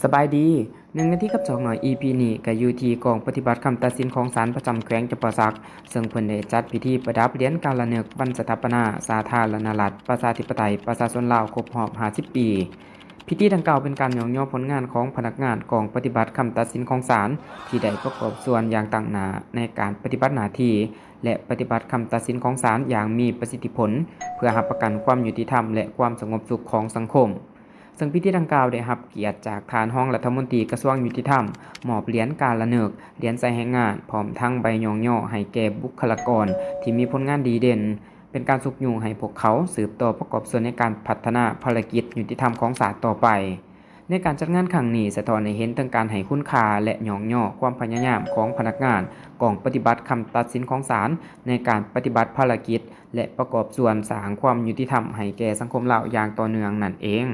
ສະບາຍດີ, ໜຶ່ງນາທີກັບສອງໜ້ອຍ ອີພີນີ້ກໍຢູ່ທີ່ກອງປະຕິບັດຄຳຕັດສິນຂອງສານປະຈຳແຂວງຈຳປາສັກ, ເຊິ່ງເພິ່ນໄດ້ຈັດພິທີປະດັບຫຼຽນກາລະເນີກວັນສະຖາປະນາສາທາລະນະລັດ ປະຊາທິປະໄຕ ປະຊາຊົນລາວ ຄົບຮອບຫ້າສິບປີ. ພິທີດັ່ງກ່າວເປັນການຍ້ອງຍໍຜົນງານຂອງພະນັກງານກອງປະຕິບັດຄຳຕັດສິນຂອງສານ ທີ່ໄດ້ປະກອບສ່ວນຢ່າງຕັ້ງໜ້າໃນການປະຕິບັດໜ້າທີ່ ແລະ ປະຕິບັດຄຳຕັດສິນຂອງສານຢ່າງມີປະສິດທິຜົນ ເພື່ອຮັບປະກັນຄວາມຍຸຕິທຳ ແລະ ຄວາມສະຫງົບສຸກຂອງສັງຄົມ. ເຊິ່ງພິທີດັ່ງກ່າວໄດ້ຮັບກຽດຈາກທ່ານຮອງລັດຖະມົນຕີກະຊວງຍຸຕິທຳ ມອບຫຼຽນກາລະເນີກ, ຫຼຽນໃສ່ແຮງງານ ພ້ອມທັງໃບຍ້ອງຍໍໃຫ້ແກ່ບຸກຄະລາກອນທີ່ມີຜົນງານດີເດັ່ນ, ເປັນການຊຸກຍູ້ໃຫ້ພວກເຂົາສືບຕໍ່ປະກອບສ່ວນໃນການພັດທະນາພາລະກິດຍຸຕິທຳຂອງຊາດຕໍ່ໄປ. ໃນການຈັດງານຄັ້ງນີ້ ສະທ້ອນໃຫ້ເຫັນເຖິງການໃຫ້ຄຸນຄ່າ ແລະ ຍ້ອງຍໍຄວາມພະຍາຍາມຂອງພະນັກງານກອງປະຕິບັດຄຳຕັດສິນຂອງສານ ໃນການປະຕິບັດພາລະກິດ ແລະ ປະກອບສ່ວນສ້າງຄວາມຍຸຕິທຳໃຫ້ແກ່ສັງຄົມລາວຢ່າງຕໍ່ເນື່ອງນັ້ນເອງ.